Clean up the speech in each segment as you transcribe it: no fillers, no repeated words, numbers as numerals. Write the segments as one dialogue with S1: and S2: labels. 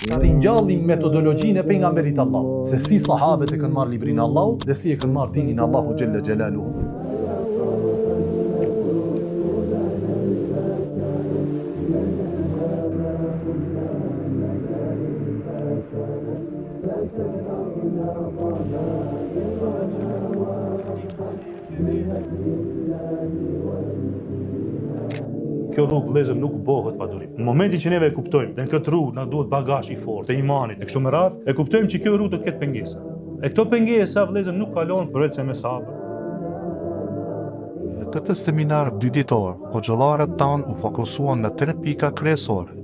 S1: Ta ringjallim metodologjinë e pejgamberit të Allahut, se si sahabët e kanë marrë librin e Allahut dhe si e kanë marrë dinin e Allahut xhelle xhelaluhu.
S2: Kjo rrugë vëllezër nuk bëhet pa durim. Në momentin që neve e kuptojmë, në këtë rrugë na duhet bagazh i fortë, të imanit e kështu me radhë, e kuptojmë që kjo rrugë do të ketë pengesa. E këto pengesa vëllezër nuk kalon përveç se me sabër.
S3: Në këtë seminar dyditor, hoxhallarët tanë u fokusuan në tre pika kryesore,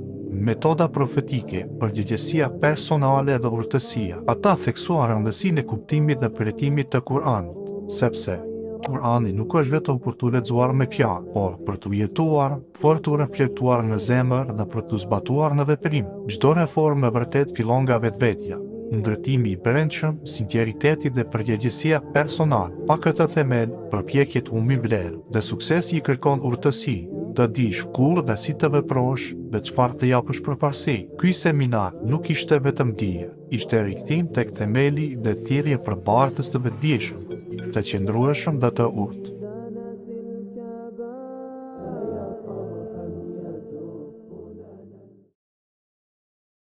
S3: metoda profetike, përgjegjësia personale dhe urtësia. Ata theksuan rëndësinë e kuptimit dhe përjetimit të Kur'anit, sepse Kur'ani nuk është vetëm për t'u lexuar me fjalë, por për t'u jetuar, për t'u reflektuar në zemër dhe për t'u zbatuar në veprim. Çdo reformë e vërtetë fillon nga vetvetja, ndërtimi i brendshëm, sinqeriteti dhe përgjegjësia personale. Pa këtë themel, përpjekjet humbin vlerë dhe suksesi kërkon urtësi, të dish kur dhe si të veprosh dhe çfarë të japësh përparësi. Ky seminar nuk ishte vetëm dije, ishte rikthim tek themeli dhe thirrje për bartës të vetëdijshëm, të qëndrueshëm dhe të urtë.